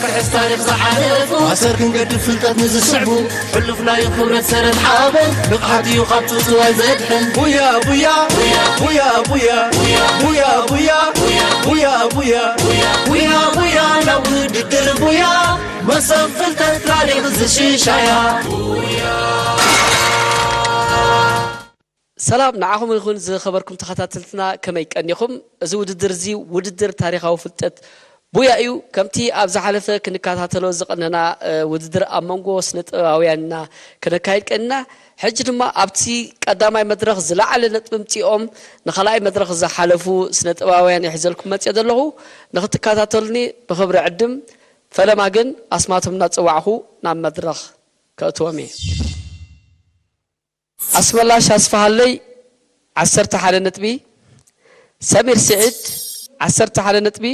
ክሕስ ታሪኽ ዝሓለፉ ኣሰር ክንገድፍ ፍልጠት ንዝስዕቡ ሕሉፍ ናይ ክብረት ሰረት ሓበን ንቕሓት እዩ ካብ ጽውጽዋይ ዘድሕን። ቡያ ቡያ ቡያ ቡያ ቡያ ቡያ ቡያ ቡያ ቡያ ቡያ ቡያ ናብ ውድድር ቡያ መሰብ ፍልጠት ታሪኽ ዝሽሻያ። ሰላም ንዓኹም ይኹን ዝኸበርኩም ተኸታተልትና፣ ከመይ ቀኒኹም? እዚ ውድድር እዚ ውድድር ታሪኻዊ ፍልጠት ቡያ እዩ። ከምቲ ኣብ ዝሓለፈ ክንከታተሎ ዝቐነና ውድድር ኣብ መንጎ ስነ ጥበባውያንና ከነካይድ ቀኒና፣ ሕጂ ድማ ኣብቲ ቀዳማይ መድረኽ ዝለዓለ ነጥቢ ምጺኦም ንኻልኣይ መድረኽ ዝሓለፉ ስነ ጥበባውያን እየ ሒዘልኩም መጺአ ዘለኹ። ንኽትከታተሉኒ ብኽብሪ ዕድም። ፈለማ ግን ኣስማቶም እናጸዋዕኹ ናብ መድረኽ ከእትዎም እየ። ኣስመላሽ ኣስፍሃለይ ዓሰርተ ሓደ ነጥቢ፣ ሰሚር ስዒድ ዓሰርተ ሓደ ነጥቢ፣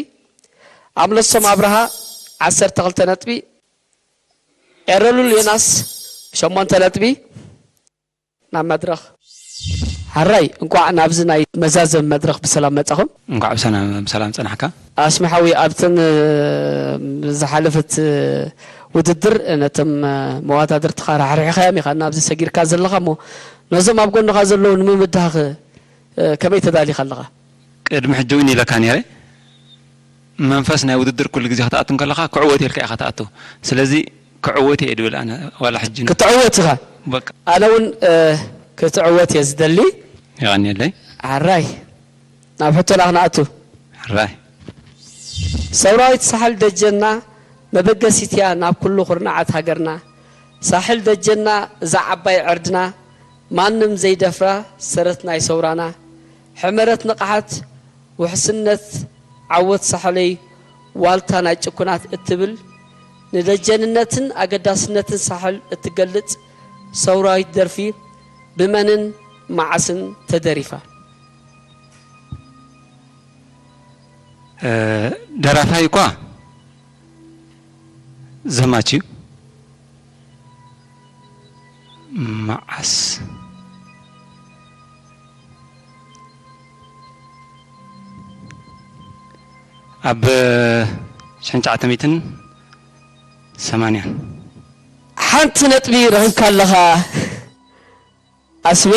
ኣምለሶም ኣብርሃ ዓሰርተ ክልተ ነጥቢ፣ ኤረሉል ዮናስ ሸሞንተ ነጥቢ። ናብ መድረኽ። ሓራይ እንቋዕ ናብዚ ናይ መዛዘሚ መድረኽ ብሰላም መጻኹም። እንኳዕ ብሰላም ብሰላም ጸናሕካ። ኣስሚ ሓወይ ኣብተን ዝሓለፈት ውድድር ነቶም መዋዳድርትኻ ራሕሪሕኻዮም ኢኻ ናብዚ ሰጊርካ ዘለኻ እሞ ነዞም ኣብ ጎንኻ ዘለዉ ንምምዳኽ ከመይ ተዳሊኻ ኣለኻ? ቅድሚ ሕጂ እውን ኢለካ ነይረ መንፈስ ናይ ውድድር ኩሉ ግዜ ክትኣቱ እንከለኻ ክዕወት ኢልካ ኢኻ ትኣቱ ስለዚ ክዕወት እየ ድብል ኣነ ዋላ ሕጂ ክትዕወት ኢኻ በቃ ኣነ እውን ክትዕወት እየ ዝደሊ የቐንየለይ ኣራይ ናብ ሕቶና ክንኣቱ ኣራይ ሰውራዊት ሳሕል ደጀና መበገሲት እያ ናብ ኩሉ ኩርናዓት ሃገርና ሳሕል ደጀና እዛ ዓባይ ዕርድና ማንም ዘይደፍራ ሰረት ናይ ሰውራና ሕመረት ንቕሓት ውሕስነት ዓወት ሳሕለይ ዋልታ ናይ ጭኩናት እትብል ንደጀንነትን ኣገዳስነትን ሳሕል እትገልጽ ሰውራዊት ደርፊ ብመንን መዓስን ተደሪፋ? ደራፋይ እኳ ዘማች እዩ። መዓስ ኣብ ሽሕን ትሽዓተ ሚእትን ሰማንያን ሓንቲ ነጥቢ ረኺብካ ኣለኻ ኣስሜ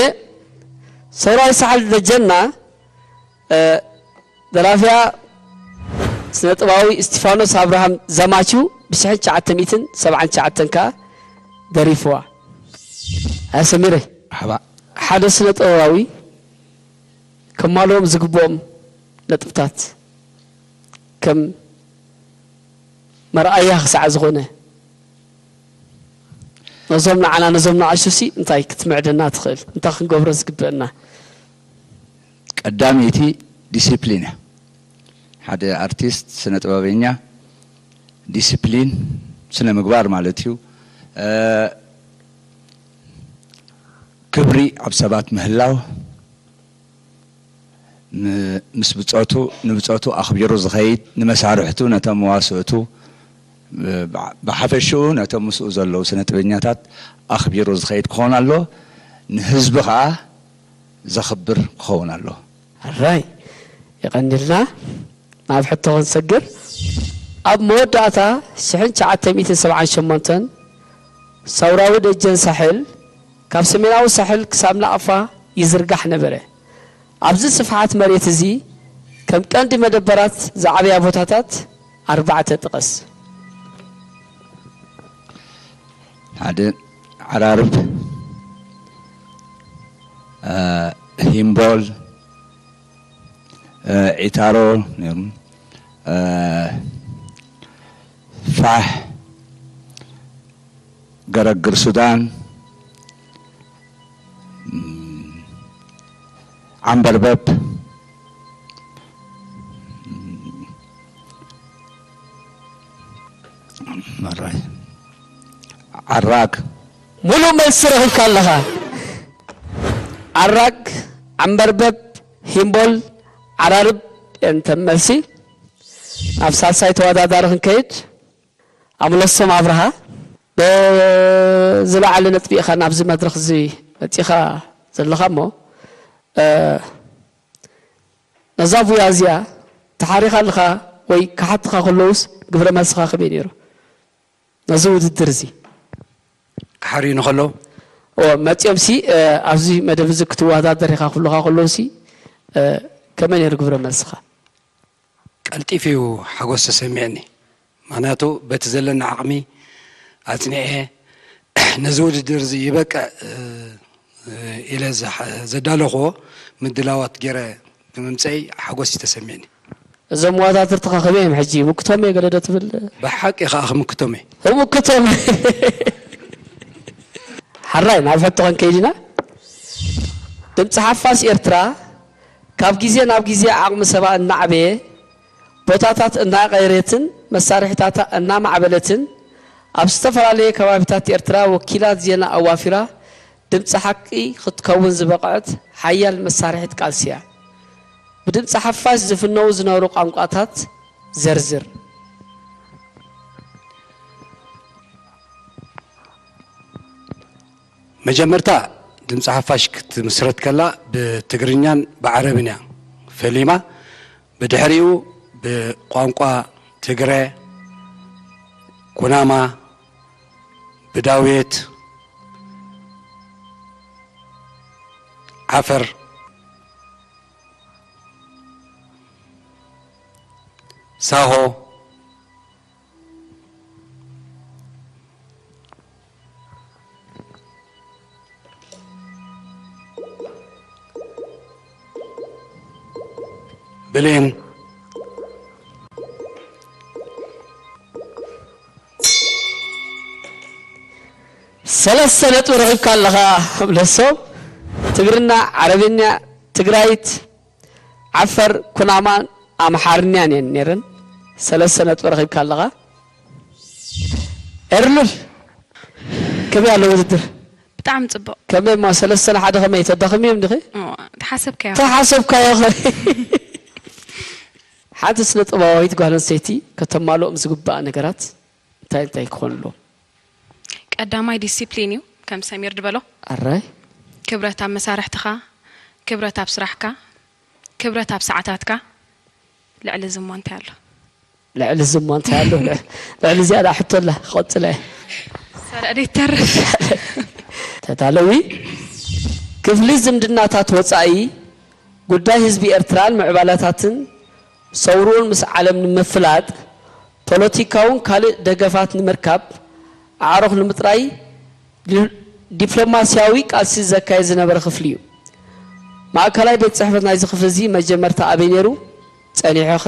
ሰውራዊ ሳሕል ደጀና ደራፊያ ስነ ጥበባዊ እስቲፋኖስ ኣብርሃም ዘማች እዩ ብ ትሽዓተ ሚእትን ሰብዓን ትሽዓተን ከኣ ደሪፍዋ ኣያ ሰሚረይ ሓደ ስነ ጥበባዊ ከማልኦም ዝግብኦም ነጥብታት ከም መርኣያ ክሳዕ ዝኾነ ነዞም ንዓና ነዞም ንኣሽቱ ሲ እንታይ ክትምዕደና ትኽእል እንታይ ክንገብሮ ዝግበአና ቀዳመይቲ ዲሲፕሊን እያ ሓደ ኣርቲስት ስነ ጥበበኛ ዲሲፕሊን ስነ ምግባር ማለት እዩ ክብሪ ኣብ ሰባት ምህላው ምስ ብጾቱ ንብጾቱ ኣኽቢሩ ዝኸይድ ንመሳርሕቱ ነቶም መዋስእቱ ብሓፈሽኡ ነቶም ምስኡ ዘለዉ ስነ ጥበኛታት ኣኽቢሩ ዝኸይድ ክኸውን ኣሎ ንህዝቢ ኸዓ ዘኽብር ክኸውን ኣሎ ሕራይ የቐንልና ናብ ሕቶ ክንሰግር ኣብ መወዳእታ ሽሕን ትሽዓተ ሚእትን ሰብዓን ሸሞንተን ሰውራዊ ደጀን ሳሕል ካብ ሰሜናዊ ሳሕል ክሳብ ናቕፋ ይዝርጋሕ ነበረ። ኣብዚ ስፍሓት መሬት እዚ ከም ቀንዲ መደበራት ዝዓበያ ቦታታት ኣርባዕተ ጥቐስ። ሓደ ዓራርብ፣ ሂምቦል፣ ዒታሮ ነይሩ፣ ፋሕ፣ ገረግር ሱዳን፣ ዓምበርበብ፣ ዓራግ። ሙሉእ መልሲ ረኺብካ ኣለኻ። ዓራግ፣ ዓምበርበብ፣ ሂምቦል፣ ዓራርብ እየን እተን መልሲ። ናብ ሳልሳይ ተወዳዳሪ ክንከይድ። ኣምለሶም ኣብርሃ ብዝለዓለ ነጥቢ ኢኻ ናብዚ መድረኽ እዚ መጺኻ ዘለኻ እሞ ነዛ ቡያ እዚኣ ተሓሪኻ ኣለኻ ወይ ክሓትኻ ከለውስ ግብረ መልስኻ ከመይ ነይሩ? ነዚ ውድድር እዚ ክሓርዩኒ ከለዉ? እዎ፣ መጺኦም ሲ፣ እ፣ ኣብዚ መደብ እዚ ክትወዳደር ኢኻ ክብሉኻ ከለዉ ሲ፣ እ፣ ከመይ ነይሩ ግብረ መልስኻ? ቀልጢፉ እዩ ሓጎስ ተሰሚዕኒ። ምኽንያቱ በቲ ዘለኒ ዓቕሚ ኣጽኒዐ ነዚ ውድድር እዚ ይበቅዕ፣ እ፣ ኢለ ዝሓ-፣ ዘዳለኽዎ ምድላዋት ገይረ ብምምጸይ ሓጎስ እዩ ተሰሚዕኒ። እዞም መወዳድርትኻ ከመይ እዮም ሕጂ? ምክቶም እየ ገለ ዶ ትብል? ብሓቂ ከኣ ክምክቶም እየ። ምክቶም። ሓራይ ናብ ሕቶ ክንከይድ ኢና። ድምፂ ሓፋሽ ኤርትራ ካብ ግዜ ናብ ግዜ ዓቕሚ ሰባ እናዓበየ፣ ቦታታት እናቐየረትን መሳርሒታታ እናማዕበለትን ኣብ ዝተፈላለየ ከባቢታት ኤርትራ ወኪላት ዜና ኣዋፊራ ድምፂ ሓቂ ክትከውን ዝበቕዐት ሓያል መሳርሒት ቃልሲ እያ። ብድምፂ ሓፋሽ ዝፍነዉ ዝነበሩ ቋንቋታት ዘርዝር። መጀመርታ ድምፂ ሓፋሽ ክትምስረት ከላ ብትግርኛን ብዓረብን እያ ፈሊማ። ብድሕሪኡ ብቋንቋ ትግረ፣ ኩናማ፣ ብዳውየት፣ ዓፈር፣ ሳሆ፣ ብሌን። ሰለስተ ነጥቢ ረኺብካ ኣለኻ። ብለሶም ትግርና፣ ዓረብኛ፣ ትግራይት፣ ዓፈር፣ ኩናማን ኣምሓርኛን እየን ነይረን። ሰለስተ ነጥቢ ረኺብካ ኣለኻ። ኤርሉል፣ ከመይ ኣሎ ውድድር? ብጣዕሚ ጽቡቕ። ከመይ እሞ ሰለስተ ንሓደ ከመይ ተዳኽምዮም ዲኺ? እዋ፣ ተሓሰብካዮ። ተሓሰብካዮ ኸ? ሓንቲ ስነ ጥበባዊት ጓል ኣንስተይቲ ከተማልኦም ዝግባኣ ነገራት እንታይ እንታይ ክኾኑ ኣለዎም? ቀዳማይ ዲሲፕሊን እዩ፣ ከም ሰሚር ዝበሎ። ኣራይ። ክብረት ኣብ መሳርሕትኻ፣ ክብረት ኣብ ስራሕካ፣ ክብረት ኣብ ሰዓታትካ። ልዕሊ እዚ እሞ እንታይ ኣሎ? ልዕሊ እዚ እሞ እንታይ ኣሎ? ልዕ-፣ ልዕሊ እዚኣ ደኣ ሕቶ ኣላ፣ ክቐጽላ እየ። ሳላ ደይተርፍ። ተዳለዊ። ክፍሊ ዝምድናታት ወጻኢ ጉዳይ ህዝቢ ኤርትራን ምዕባለታትን ሰውርኡን ምስ ዓለም ንምፍላጥ፣ ፖለቲካውን ካልእ ደገፋት ንምርካብ ኣዕሩኽ ንምጥራይ ዲ-፣ ዲፕሎማስያዊ ቃልሲ ዘካየድ ዝነበረ ክፍሊ እዩ። ማእከላይ ቤት ጽሕፈት ናይዚ ክፍሊ እዚ መጀመርታ ኣበይ ነይሩ? ጸኒሑኸ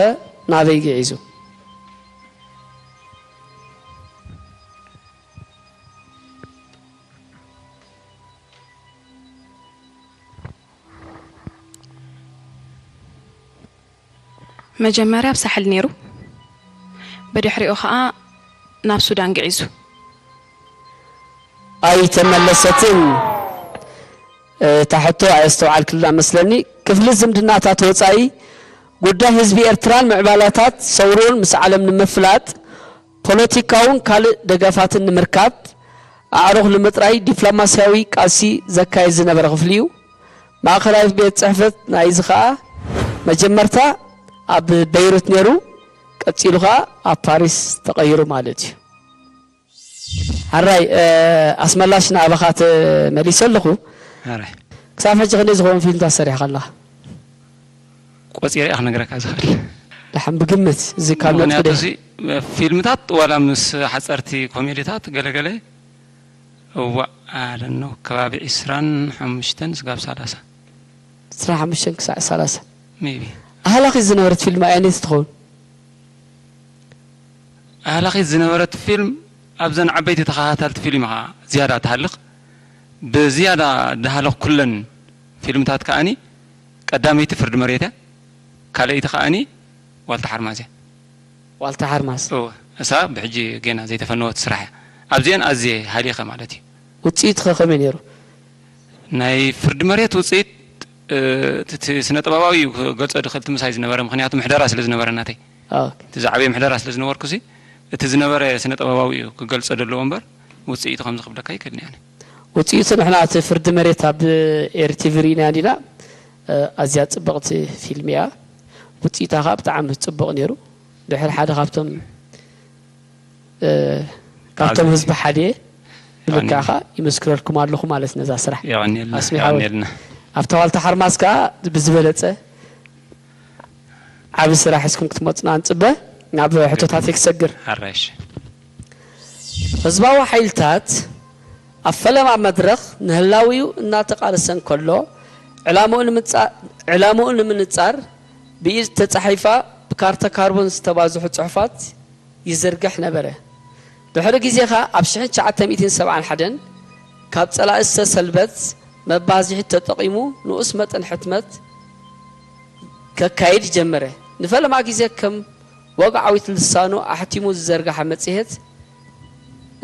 ናበይ ግዒዙ? መጀመርያ ኣብ ሳሕል ነይሩ፣ ብድሕሪኡ ኸኣ ናብ ሱዳን ግዒዙ። ኣይተመለሰትን። እታ ሕቶ ኣየስተውዓልክላ መስለኒ። ክፍሊ ዝምድናታት ወጻኢ ጉዳይ ህዝቢ ኤርትራን ምዕባላታት ሰውሩን ምስ ዓለም ንምፍላጥ ፖለቲካውን ካልእ ደገፋትን ንምርካብ ኣዕሩኽ ንምጥራይ ዲፕሎማስያዊ ቃልሲ ዘካየድ ዝነበረ ክፍሊ እዩ። ማእከላይ ቤት ጽሕፈት ናይዚ ኸኣ መጀመርታ ኣብ በይሩት ነይሩ፣ ቀጺሉ ኸኣ ኣብ ፓሪስ ተቐይሩ ማለት እዩ። ሕራይ፣ እ፣ ኣስመላሽ ንኣባኻ ተመሊሰ ኣለኹ። ሕራይ። ክሳብ ሕጂ ክንደይ ዝኸውን ፊልምታት ሰሪሕካ ኣለኻ? ቆጺረ እየ ክነግረካ ዝኽእል። ደሓን ብግምት፣ እዚ ካብ ነጥቢ ምኽንያቱ ደ-፣ እዚ ፊልምታት ዋላ ምስ ሓጸርቲ ኮሜዲታት ገለገለ እዋእ፣ I don't know፣ ከባቢ ዕስራን ሓሙሽተን ስጋብ ሰላሳ። ዕስራን ሓሙሽተን ክሳዕ ሰላሳ። ሜቢ። ኣህላኺት ዝነበረት ፊልም ኣየነይቲ ትኸውን? ኣህላኺት ዝነበረት ፊልም ኣብዘን ዓበይቲ ተኸታተልቲ ፊልም ኢኻ ዝያዳ ትሃልኽ። ብዝያዳ ዝሃለኽኩለን ፊልምታት ከኣኒ ቀዳመይቲ ፍርዲ መሬት እያ። ካልኣይቲ ከኣኒ ዋልታ ሓርማዝ እያ። ዋልታ ሓርማዝ። እወ፣ እሳ ብሕጂ ጌና ዘይተፈነወት ስራሕ እያ። ኣብዚአን ኣዝየ ሃሊኸ ማለት እዩ። ውጽኢትኸ ከመይ ነይሩ? ናይ ፍርዲ መሬት ውጽኢት፣ እ፣ እቲ፣ እቲ ስነ ጥበባዊ እዩ ክገልጾ ድኽእል፣ እቲ ምሳይ ዝነበረ፣ ምኽንያቱ ምሕደራ ስለ ዝነበረ ናተይ። ኦኬ። እቲ ዝዓበየ ምሕደራ ስለ ዝነበርኩ ሲ፣ እቲ ዝነበረ ስነ ጥበባዊ እዩ ክገልጾ ዘለዎ እምበር፣ ውጽኢቱ ከምዚ ክብለካ ይክእልን እየ ኣነ። ውጽኢቱ ንሕና እቲ ፍርዲ መሬት ኣብ ኤር ቲ ቪ ርኢናያ እንዲና፣ እ፣ ኣዝያ ጽብቕቲ ፊልም እያ። ውጽኢታ ኸኣ ብጣዕሚ ጽቡቕ ነይሩ። ድሕሪ ሓደ ካብቶም እ፣ ካብቶም ኣብዚ ህዝቢ ሓደ ብልክዕኻ ይመስክረልኩም ኣለኹ ማለት ነዛ ስራሕ። የቐንየልና፣ ኣስሚዕ ሓወይ። የቐንየልና። ኣብታ ዋልታ ሓርማዝ ከኣ ብዝበለጸ ዓቢ ስራሕ ሒዝኩም ክትመጹና ንጽበ። ናብ ሕቶታት ክሰግር። ኣራይሽ። ህዝባዊ ሓይልታት ኣብ ፈለማ መድረኽ ንህላዊኡ እናተቓለሰ እንከሎ፣ ዕላምኡ ንምጻ-፣ ዕላምኡ ንምንጻር ብኢድ ተጻሒፋ ብካርታ ካርቦን ዝተባዝሑ ጽሑፋት ይዝርግሕ ነበረ። ድሕሪ ግዜ ኸኣ ኣብ ሽሕን ትሽዓተ ሚእትን ሰብዓን ሓደን ካብ ጸላኢ ዝተሰልበት መባዝሒት ተጠቒሙ ንኡስ መጠን ሕትመት ከካይድ ጀመረ። ንፈለማ ግዜ ከም ወግዓዊት ልሳኑ ኣሕቲሙ ዝዘርግሓ መጽሔት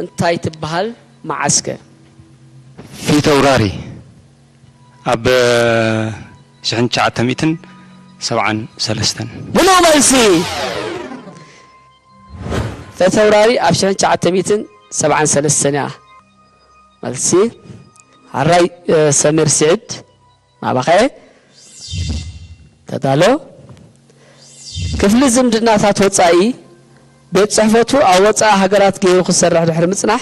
እንታይ ትበሃል? መዓስከ? ፊተውራሪ ኣብ ሽሕን ትሽዓተ ሚእትን ሰብዓን ሰለስተን። ብሉእ መልሲ። ፊተውራሪ ኣብ ሽሕን ትሽዓተ ሚእትን ሰብዓን ሰለስተን እያ። መልሲ። ሓራይ፣ እ፣ ሰሚር ስዒድ ናባኸ ተዳሎ። ክፍሊ ዝምድናታት ወጻኢ ቤት ጽሕፈቱ ኣብ ወጻኢ ሃገራት ገይሩ ክሰርሕ ድሕሪ ምጽናሕ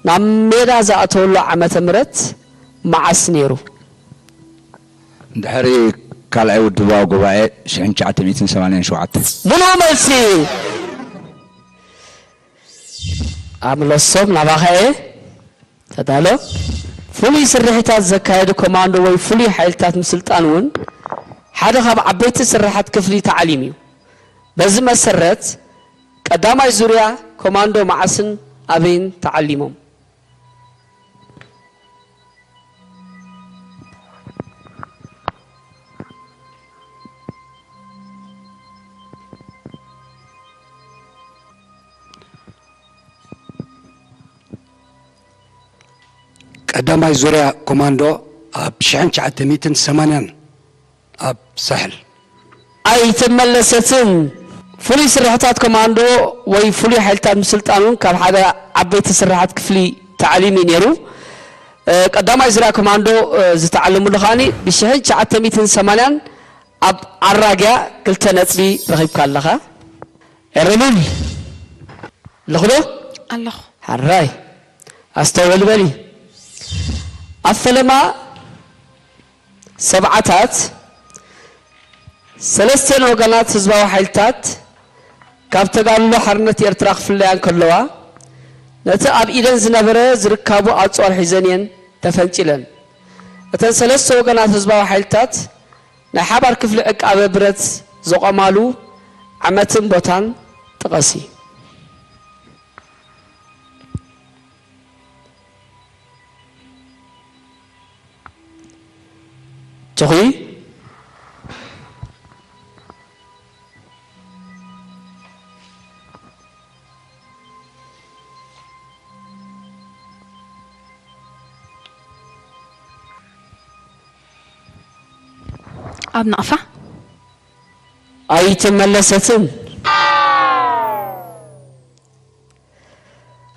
ናብ ሜዳ ዝኣተወሉ ዓመተ ምህረት መዓስ ነይሩ? ድሕሪ ካልኣይ ውድባዊ ጉባኤ ሽሕን ትሽዓተ ሚእትን ሰማንያን ሸውዓተን። ምሉእ መልሲ። ኣምለሶም ናባኸ እየ። ተዳሎ። ፍሉይ ስርሒታት ዘካየዱ ኮማንዶ ወይ ፍሉይ ሓይልታት ምስልጣን እውን ሓደ ካብ ዓበይቲ ስርሓት ክፍሊ ታዕሊም እዩ። በዚ መሰረት ቀዳማይ ዙርያ ኮማንዶ መዓስን ኣበይን ተዓሊሞም? ቀዳማይ ዙርያ ኮማንዶ ኣብ ሽሕን ትሽዓተ ሚእትን ሰማንያን ኣብ ሳሕል። ኣይተመለሰትን። ፍሉይ ስርሕታት ኮማንዶ ወይ ፍሉይ ሓይልታት ምስልጣን እውን ካብ ሓደ ዓበይቲ ስርሓት ክፍሊ ታዕሊም እዩ ነይሩ። እ፣ ቀዳማይ ዙርያ ኮማንዶ፣ እ፣ ዝተዓለሙሉ ከኣኒ ብሽሕን ትሽዓተ ሚእትን ሰማንያን ኣብ ኣራግያ ክልተ ነጥቢ ረኺብካ ኣለኻ። ኤረሉል ኣለኹ ዶ? ኣለኹ። ሓራይ ኣስተውዕል በሊ። ኣብ ፈለማ ሰብዓታት ሰለስቲኤን ወገናት ህዝባዊ ሓይልታት ካብ ተጋድሎ ሓርነት ኤርትራ ክፍለያ እንከለዋ፣ ነቲ ኣብ ኢደን ዝነበረ ዝርካቡ ኣጽዋር ሒዘን እየን ተፈንጪለን። እተን ሰለስተ ወገናት ህዝባዊ ሓይልታት ናይ ሓባር ክፍሊ ዕቃበ ብረት ዘቖማሉ ዓመትን ቦታን ጥቐሲ። ትኹይ። ኣብ ናቕፋ። ኣይተመለሰትን።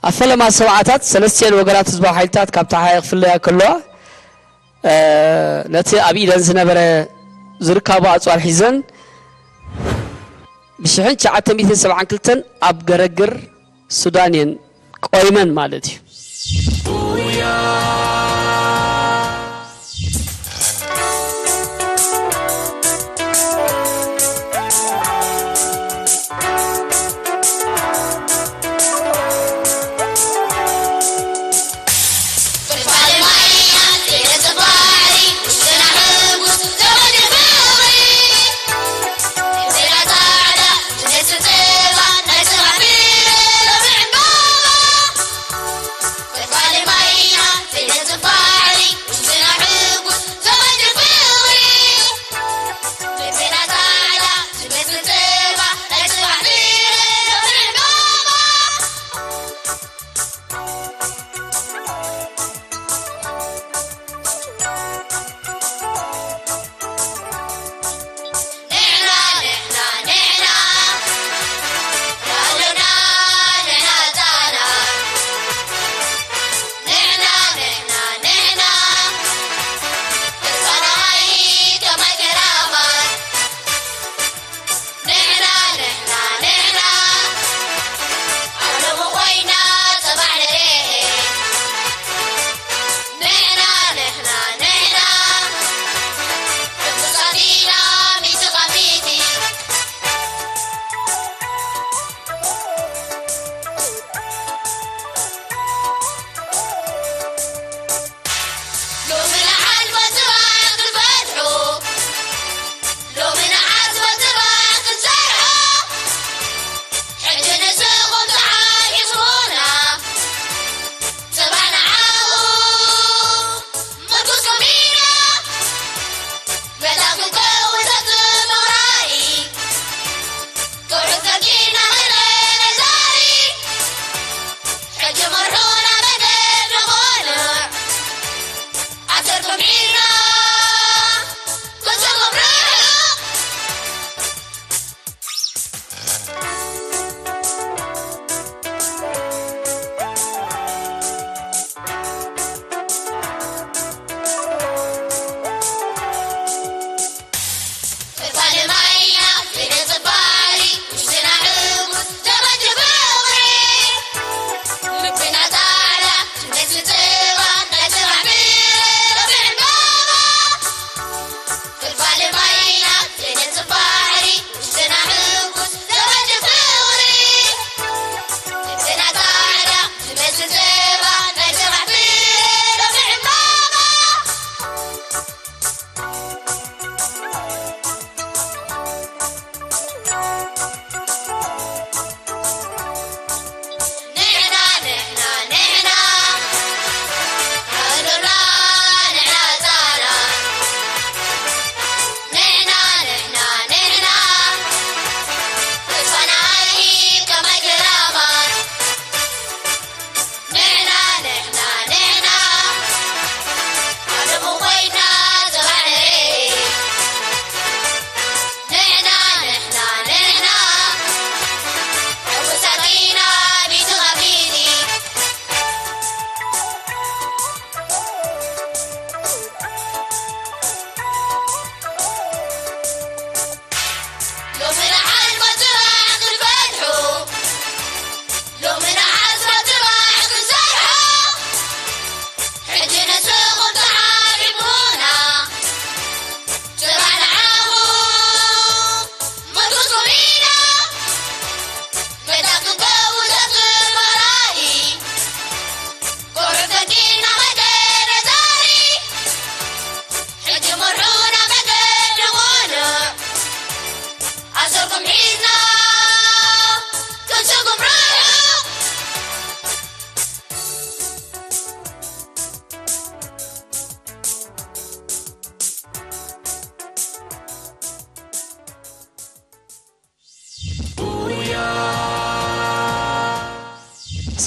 ኣብ ፈለማ ሰብዓታት ሰለስቲኤን ወገናት ህዝባዊ ሓይልታት ካብ ተሓየ ክፍለያ ከለዋ፣ እ፣ ነቲ ኣብ ኢደን ዝነበረ ዝርካቡ ኣጽዋር ሒዘን ብሽሕን ትሽዓተ ሚእትን ሰብዓን ክልተን ኣብ ገረግር ሱዳን እየን ቆይመን ማለት እዩ።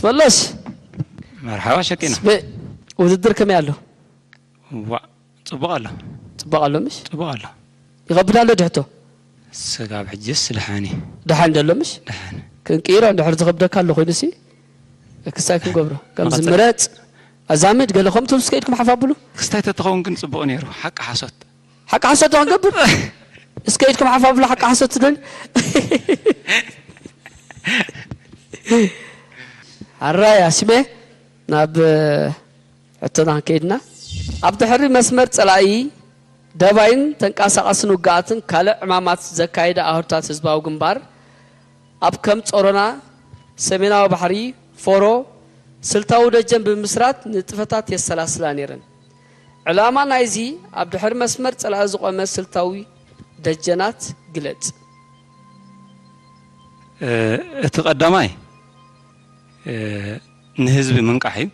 መለሽ መርሓባ ሸቂና። ስሜ ውድድር ከመይ ኣሎ? ዋ ጽቡቕ ኣሎ። ጽቡቕ ኣሎ ምሽ? ጽቡቕ ኣሎ። ይኸብድ ኣሎ ድሕቶ? ስጋብ ሕጅስ ደሓን እዩ። ደሓን ደሎ ምሽ? ደሓን። ክንቅይሮ እንድሕር ዝኸብደካ ኣሎ ኮይኑሲ ክስታይ ክንገብሮ ከምዚ መቐጸል። ምረጽ ኣዛምድ ገለ ከምቶም እስከ ኢድኩም ሓፍ ኣብሉ። ክስታይ ተትኸውን ግን ጽቡቕ ነይሩ። ሓቂ ሓሶት። ሓቂ ሓሶት ዶ ክንገብር? እስከ ኢድኩም ሓፍ ኣብሉ ሓቂ ሓሶት ትደል። ሓራይ ኣስሜ ናብ ሕቶና ክንከይድና ኣብ ድሕሪ መስመር ጸላኢ ደባይን ተንቀሳቐስን ውግኣትን ካልእ ዕማማት ዘካየደ ኣህዱታት ህዝባዊ ግንባር ኣብ ከም ጾሮና፣ ሰሜናዊ ባሕሪ፣ ፎሮ፣ ስልታዊ ደጀን ብምስራት ንጥፈታት የሰላስላ ነይረን። ዕላማ ናይዚ ኣብ ድሕሪ መስመር ጸላኢ ዝቖመ ስልታዊ ደጀናት ግለጽ። እቲ ቀዳማይ ንህዝቢ ምንቃሕ እዩ።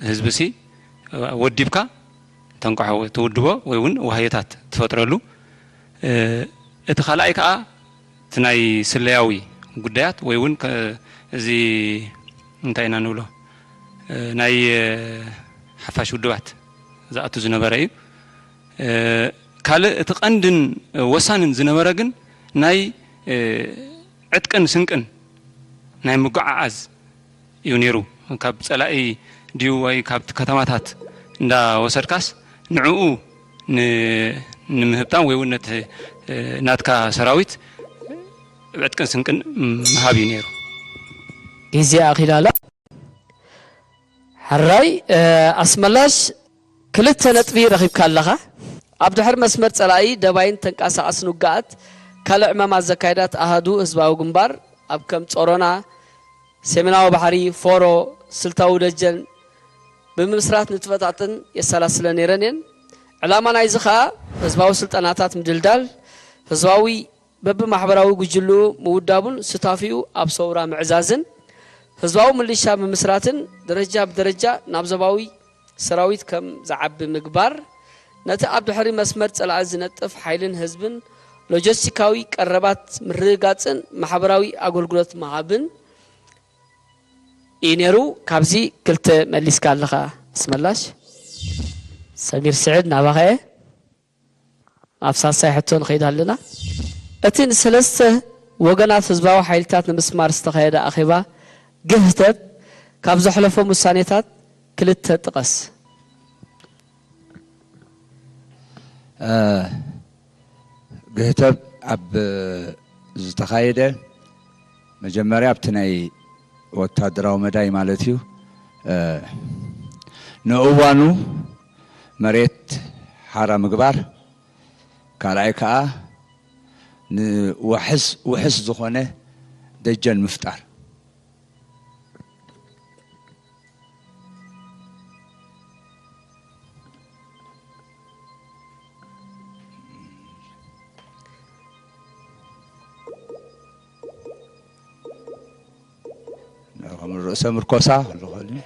ህዝቢ ሲ ወዲብካ ተንቅሖ ትውድቦ ወይ እውን ዋህዮታት ትፈጥረሉ። እቲ ካልኣይ ከዓ እቲ ናይ ስለያዊ ጉዳያት ወይ እውን እዚ እንታይ ኢና ንብሎ ናይ ሓፋሽ ውድባት ዝኣቱ ዝነበረ እዩ። ካልእ እቲ ቀንድን ወሳንን ዝነበረ ግን ናይ ዕጥቅን ስንቅን ናይ ምጉዓዓዝ እዩ ነይሩ። ካብ ጸላኢ ድዩ ወይ ካብቲ ከተማታት እንዳወሰድካስ ንዕኡ ን- ንምህብታም ወይ እውን ነቲ ናትካ ሰራዊት ዕጥቅን ስንቅን ምሃብ እዩ ነይሩ። ግዜ ኣኺላላ። ሕራይ ኣስመላሽ ክልተ ነጥቢ ረኺብካ ኣለኻ። ኣብ ድሕር መስመር ጸላኢ ደባይን ተንቀሳቐስን ውግኣት ካልእ ዕማማት ዘካየዳት ኣሃዱ ህዝባዊ ግንባር ኣብ ከም ጾሮና፣ ሰሜናዊ ባሕሪ፣ ፎሮ፣ ስልታዊ ደጀን ብምምስራት ንጥፈታትን የሰላስለ ነይረን እየን። ዕላማ ናይዚ ኸኣ ህዝባዊ ስልጠናታት ምድልዳል፣ ህዝባዊ በብማሕበራዊ ጉጅልኡ ምውዳቡን ስታፊኡ ኣብ ሰውራ ምዕዛዝን ህዝባዊ ምልሻ ምምስራትን ደረጃ ብደረጃ ናብ ዞባዊ ሰራዊት ከም ዝዓቢ ምግባር፣ ነቲ ኣብ ድሕሪ መስመር ጸላኢ ዝነጥፍ ሓይልን ህዝብን ሎጂስቲካዊ ቀረባት ምርግጋጽን ማሕበራዊ ኣገልግሎት ምሃብን እዩ ነይሩ። ካብዚ ክልተ መሊስካ ኣለኻ ኣስመላሽ። ሰሚር ስዕድ ናባኸ እየ። ኣብ ሳልሳይ ሕቶ ንኸይድ ኣለና። እቲ ንሰለስተ ወገናት ህዝባዊ ሓይልታት ንምስማር ዝተኻየደ ኣኼባ ግህተብ ካብ ዘሕለፎም ውሳኔታት ክልተ ጥቀስ። ግህተብ ኣብ ዝተኻየደ መጀመርያ ኣብቲ ናይ ወታደራዊ መዳይ ማለት እዩ ንእዋኑ መሬት ሓራ ምግባር ካልኣይ ከዓ ንውሕስ ውሕስ ዝኾነ ደጀን ምፍጣር። ከም ርእሰ ምርኮሳ ክልኸል እዩ።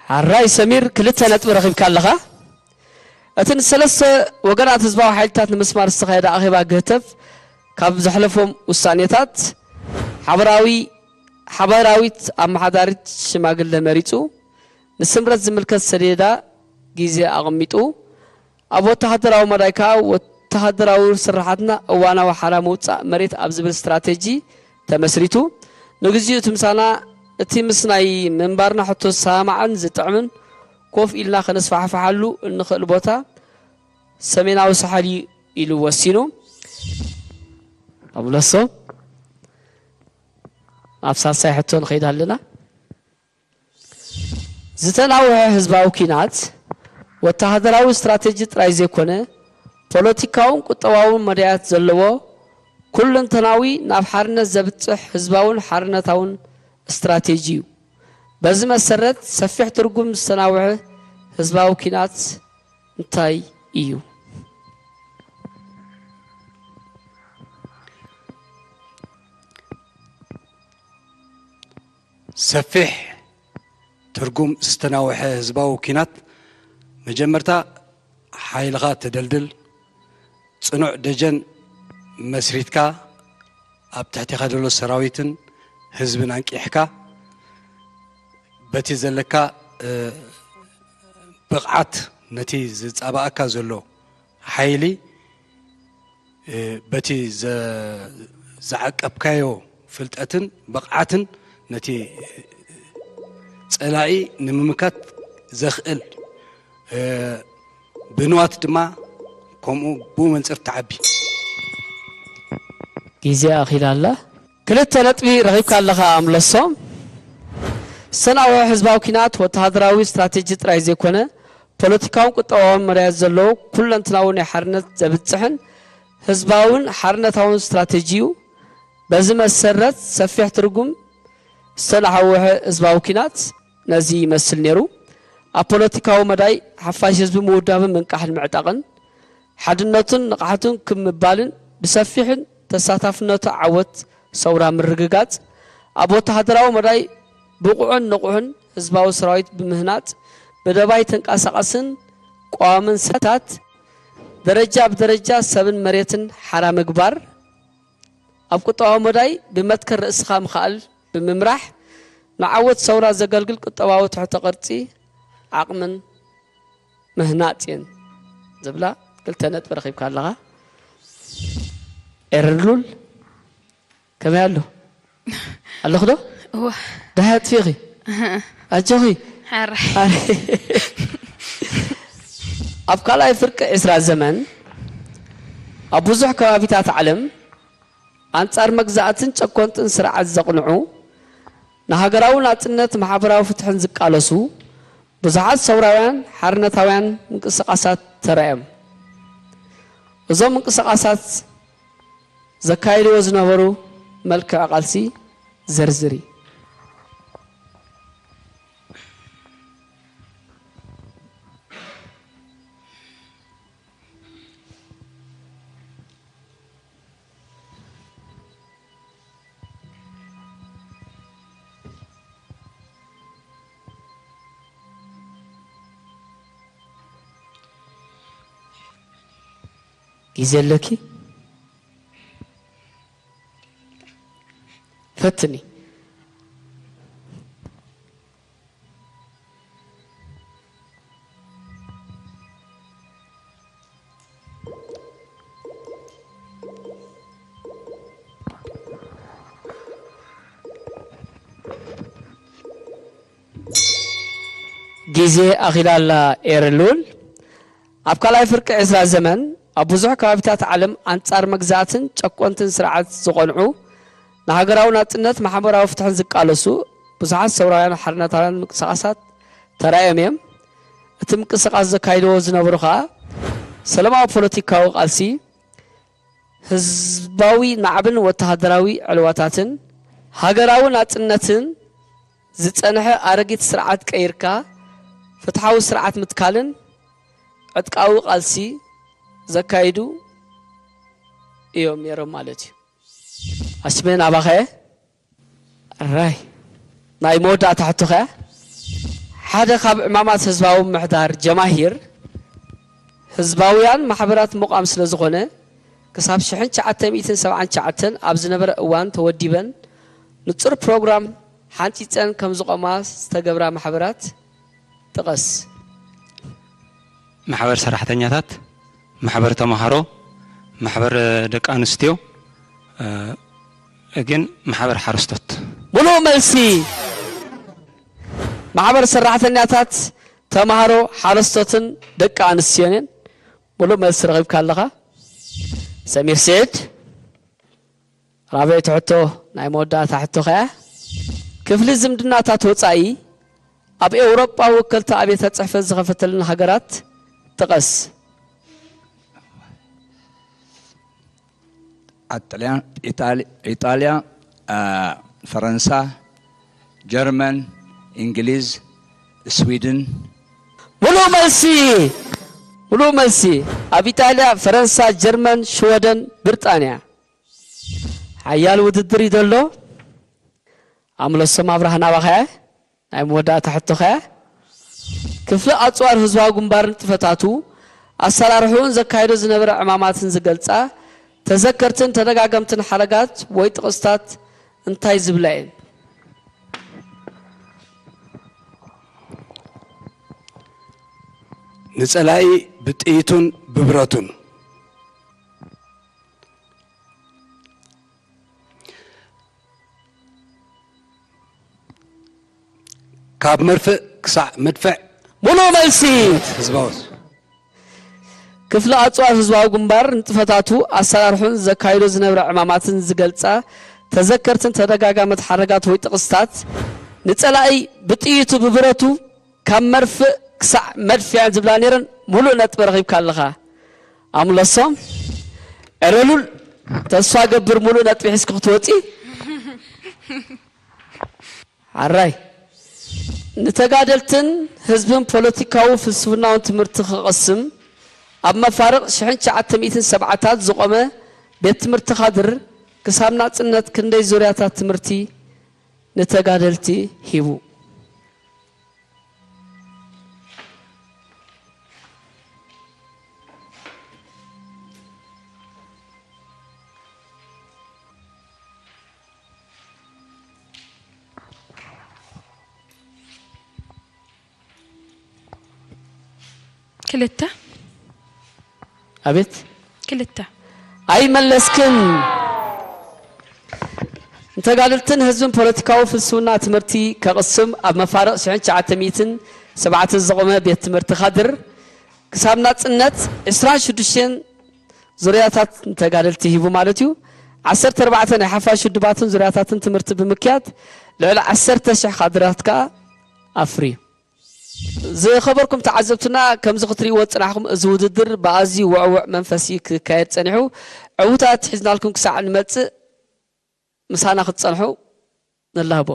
ሓራይ ሰሚር ክልተ ነጥቢ ረኺብካ ኣለኻ። እቲ ንሰለስተ ወገናት ህዝባዊ ሓይልታት ንምስማር ዝተኻየደ ኣኼባ ግህተብ ካብ ዘሕለፎም ውሳኔታት ሓበራዊ ሓበራዊት ኣመሓዳሪት ሽማግለ መሪጹ ንስምረት ዝምልከት ሰሌዳ ግዜ ኣቐሚጡ ኣብ ወተሃደራዊ መዳይ ከኣ ወተሃደራዊ ስርሓትና እዋናዊ ሓራ ምውጻእ መሬት ኣብ ዝብል ስትራተጂ ተመስሪቱ ንግዚኡ እቲ ምሳና እቲ ምስ ናይ ምንባርና ሕቶ ዝሰማማዕን ዝጥዕምን ኮፍ ኢልና ከነስፋሕፍሓሉ እንኽእል ቦታ ሰሜናዊ ሳሕል እዩ ኢሉ ወሲኑ። ኣቡለሶ ኣብ ሳልሳይ ሕቶ ንኸይድ ኣለና። ዝተናውሐ ህዝባዊ ኲናት ወተሃደራዊ ስትራተጂ ጥራይ ዘይኮነ ፖለቲካውን ቁጠባውን መዳያት ዘለዎ ኩለንተናዊ ናብ ሓርነት ዘብጽሕ ህዝባውን ሓርነታውን ስትራተጂ እዩ። በዚ መሰረት ሰፊሕ ትርጉም ዝተናውሐ ህዝባዊ ኲናት እንታይ እዩ? ሰፊሕ ትርጉም ዝተናውሐ ህዝባዊ ኲናት መጀመርታ ሓይልኻ ተደልድል፣ ጽኑዕ ደጀን መስሪትካ ኣብ ትሕቴኻ ዘሎ ሰራዊትን ህዝብን ኣንቂሕካ በቲ ዘለካ ብቕዓት ነቲ ዝጻባኣካ ዘሎ ሓይሊ በቲ ዝዓቀብካዮ ፍልጠትን ብቕዓትን ነቲ ጸላኢ ንምምካት ዘኽእል ብንዋት ድማ ከምኡ ብኡ መንጽር ትዓቢ። ግዜ ኣኺላ ኣላ። ክልተ ነጥቢ ረኺብካ ኣለኻ ኣምለሶም። ዝተናውሐ ህዝባዊ ኲናት ወተሃደራዊ ስትራቴጂ ጥራይ ዘይኮነ ፖለቲካውን ቁጠባውን መዳያት ዘለዎ ኩለንትናዊ ናይ ሓርነት ዘብጽሕን ህዝባውን ሓርነታውን ስትራቴጂ እዩ። በዚ መሰረት ሰፊሕ ትርጉም ዝተናውሐ ህዝባዊ ኲናት ነዚ ይመስል ነይሩ። ኣብ ፖለቲካዊ መዳይ ሓፋሽ ህዝቢ ምውዳብን ምንቃሕን ምዕጣቕን ሓድነቱን ንቕሓቱን ክብ ምባልን ብሰፊሕን ተሳታፍነቱ ዓወት ሰውራ ምርግጋጽ፣ ኣብ ወተሃደራዊ መዳይ ብቑዕን ንቑሕን ህዝባዊ ሰራዊት ብምህናጽ፣ ብደባይ ተንቀሳቐስን ቀዋምን ሰታት ደረጃ ብደረጃ ሰብን መሬትን ሓራ ምግባር፣ ኣብ ቁጠባዊ መዳይ ብመትከል ርእስኻ ምኽኣል ብምምራሕ፣ ንዓወት ሰውራ ዘገልግል ቁጠባዊ ትሕተ ቅርጺ ዓቕምን ምህናጽ እየን ዝብላ ክልተ ነጥቢ ረኺብካ ኣለኻ። ኤረሉል ከመይ ኣሎ? ኣለኹ ዶ? እወ። ደሃይ ኣጥፊእኺ? ኣጆኺ። ሓራይ። ኣረ። ኣብ ካልኣይ ፍርቂ ዕስራ ዘመን ኣብ ብዙሕ ከባቢታት ዓለም ኣንጻር መግዛእትን ጨኮንትን ስርዓት ዘቕንዑ፣ ንሃገራዊ ናጽነት ማሕበራዊ ፍትሕን ዝቃለሱ ብዙሓት ሰውራውያን ሓርነታውያን ምንቅስቓሳት ተራእዮም። እዞም ምንቅስቓሳት ዘካይድዎ ዝነበሩ መልክዕ ቃልሲ ዘርዝሪ። ግዜ ኣለኪ ፈትኒ። ግዜ ኣኺላ ኣላ ኤረሉል። ኣብ ካልኣይ ፍርቂ ዕስራ ዘመን ኣብ ብዙሕ ከባቢታት ዓለም ኣንጻር መግዛእትን ጨቆንትን ስርዓት ዝቐንዑ ንሃገራዊ ናጽነት ማሕበራዊ ፍትሕን ዝቃለሱ ብዙሓት ሰውራውያን ሓርነታውያን ምንቅስቓሳት ተራእዮም እዮም። እቲ ምንቅስቓስ ዘካይድዎ ዝነበሩ ከኣ ሰለማዊ ፖለቲካዊ ቃልሲ፣ ህዝባዊ ናዕብን ወተሃደራዊ ዕልዋታትን፣ ሃገራዊ ናጽነትን ዝጸንሐ ኣረጊት ስርዓት ቀይርካ ፍትሓዊ ስርዓት ምትካልን ዕጥቃዊ ቃልሲ ዘካይዱ እዮም ነይሮም ማለት እዩ። ኣስሜን ኣባኸ ራይ ናይ መወዳእታ ሕቶኸ ሓደ ካብ ዕማማት ህዝባዊ ምሕዳር ጀማሂር ህዝባውያን ማሕበራት ምቋም ስለ ዝኾነ ክሳብ ሽሕን ትሽዓተ ሚእትን ሰብዓን ትሽዓተን ኣብ ዝነበረ እዋን ተወዲበን ንጹር ፕሮግራም ሓንጺጸን ከም ዝቖማ ዝተገብራ ማሕበራት ጥቐስ። ማሕበር ሰራሕተኛታት፣ ማሕበር ተምሃሮ፣ ማሕበር ደቂ ኣንስትዮ፣ ግን ማሕበር ሓረስቶት። ሙሉእ መልሲ። ማሕበር ሰራሕተኛታት፣ ተምሃሮ፣ ሓረስቶትን ደቂ ኣንስትዮን እየን። ሙሉእ መልሲ ረኺብካ ኣለኻ ሰሚር ስዒድ። ራብዐይቲ ሕቶ ናይ መወዳእታ ሕቶ ከኣ ክፍሊ ዝምድናታት ወጻኢ ኣብ ኤውሮጳ ወከልቲ ኣብያተ ጽሕፈት ዝኸፈተለን ሃገራት ጥቐስ። ኢጣልያ፣ ፈረንሳ፣ ጀርመን፣ እንግሊዝ፣ ስዊድን። ሙሉእ መልሲ፣ ሙሉእ መልሲ። ኣብ ኢጣልያ፣ ፈረንሳ፣ ጀርመን፣ ሽወደን፣ ብርጣንያ። ሓያል ውድድር እዩ ዘሎ። ኣምለሶም ኣብርሃ ናባኸ ናይ መወዳእታ ሕቶኸ ክፍሊ ኣፅዋር ህዝባዊ ግንባር ንጥፈታቱ ኣሰራርሕኡን ዘካየዶ ዝነበረ ዕማማትን ዝገልፃ ተዘከርትን ተደጋገምትን ሓረጋት ወይ ጥቕስታት እንታይ ዝብላ እየን? ንጸላኢ ብጥይቱን ብብረቱን። ካብ መርፍእ ክሳዕ መድፍዕ። ሙሉእ መልሲ። ህዝባዊ ክፍሊ ኣጽዋር ህዝባዊ ግንባር ንጥፈታቱ፣ ኣሰራርሑን ዘካይዶ ዝነበረ ዕማማትን ዝገልጻ ተዘከርትን ተደጋጋመት ሓረጋት ወይ ጥቕስታት፣ ንጸላኢ ብጥይቱ ብብረቱ ካብ መርፍእ ክሳዕ መድፍዕ ዝብላ ነይረን። ሙሉእ ነጥቢ ረኺብካ ኣለኻ ኣምለሶም። ዕረሉል። ተስፋ ገብር ሙሉእ ነጥቢ ሒዝኪ ክትወጺ። ሓራይ። ንተጋደልትን ህዝብን ፖለቲካዊ ፍልስፍናውን ትምህርቲ ክቐስም ኣብ መፋርቕ ሽሕን ትሽዓተ ሚእትን ሰብዓታት ዝቖመ ቤት ትምህርቲ ካድር ክሳብ ናጽነት ክንደይ ዙርያታት ትምህርቲ ንተጋደልቲ ሂቡ? ክልተ። ኣቤት። ክልተ። ኣይመለስክን። ንተጋደልትን ህዝብን ፖለቲካዊ ፍልስፍና ትምህርቲ ከቕስም ኣብ መፋርቕ ሽሕን ትሽዓተ ሚእትን ሰብዓትን ዝቖመ ቤት ትምህርቲ ካድር ክሳብ ናጽነት ዕስራን ሽዱሽተን ዙርያታት ንተጋደልቲ ሂቡ ማለት እዩ። ዓሰርተ ኣርባዕተ ናይ ሓፋሽ ውድባትን ዙርያታትን ትምህርቲ ብምክያድ ልዕሊ ዓሰርተ ሽሕ ካድራት ከኣ ኣፍርዩ። ዝኸበርኩም ተዓዘብትና፣ ከምዚ ክትርእይዎ ዝጸናሕኩም፣ እዚ ውድድር ብኣዝዩ ውዕዉዕ መንፈስ እዩ ክካየድ ጸኒሑ። ዕዉታት ሒዝናልኩም ክሳዕ ንመጽእ ምሳና ክትጸንሑ ንላቦ።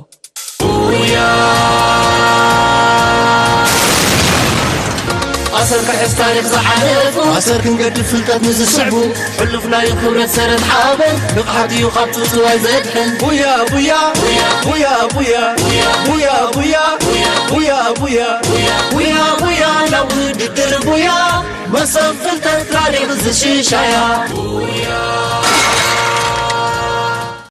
ኣሰር ክሕዝ ታሪኽ ዝሓለፉ፣ ኣሰር ክንገድፍ ፍልጠት ንዝስዕቡ፣ ሕሉፍ ናይ ክብረት ሰረት ሓበን፣ ንቕሓት እዩ ካብ ትውትዋይ ዘድሕን። ቡያ ቡያ ቡያ ቡያ ቡያ ቡያ ቡያ ቡያ ቡያ ቡያ ቡያ ናብ ውድድር ቡያ፣ መሰብ ፍልጠት ታሪኽ ዝሽሻያ።